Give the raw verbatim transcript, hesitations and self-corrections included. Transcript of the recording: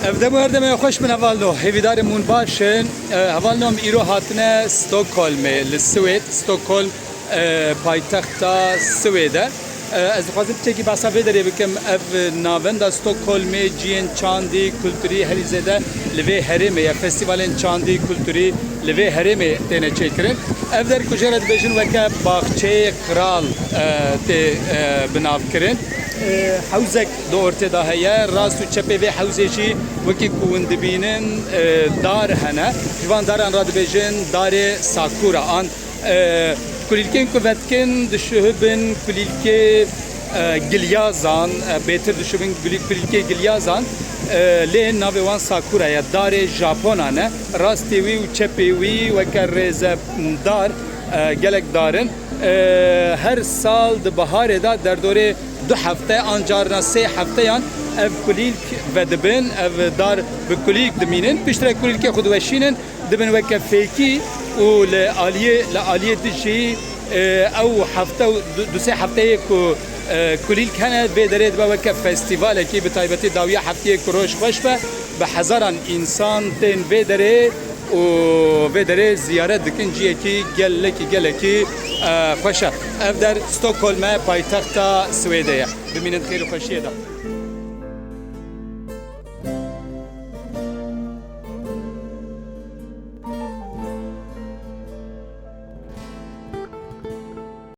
Ev dem û her demê xweş bin hevalno. Hêvîdarê min baş in. E, hevalno, em îro hatine Stockholmê, li Swêd. Stockholm, e, paytexta Swêd e. E, ez dixwazim piçekî behsa vê derê bikim. Ev navenda Stockholmê ciyên çandî, kulturî herî zêde li vê herêmê ye. Festîvalên çandî, kulturî li vê herêmê têne çêkirin. Ev der ku jê re dibêjin weke baxçeyê qral, e, tê, e, binavkirin. E, hewzek di ortê de heye. Rast û çepê vê hewzê jî wekî ku hûn dibînin, e, dar hene. Ji van daran re dibêjin darê sakura an, e, kulîlkên ku vedikin dişuhibin kulîlkê, e, gilyazan, e, bêtir dişuhibin gulî-, kulîlkê gilyazan, e, lê navê wan sakura ye. Darê Japonan e. Rastê wî û çepê wî weke rêzedar, e, gelek dar in. E, her sal di biharê de derdorê du hefte an carna sê hefteyan ev kulîlk vedibin, ev dar bi kulîlk dimînin. Piştre kulîlkê xwe diweşînin, dibin weke fêkî û li aliyê, li aliyê dijî, e, ew hefte û du, du sê hefteyê ku, e, kulîlk hene, vê derê dibe weke festîvalekî, bi taybetî dawiya heftiyê ku roj xweş be, bi hezaran însan tên vê derê û vê derê ziyaret dikin. Ciyekî gelekî, gelekî, e, xweş e. Ev der Stockholm e, paytexta Swêdê ye. Bimînin xêr û xweşiyê de.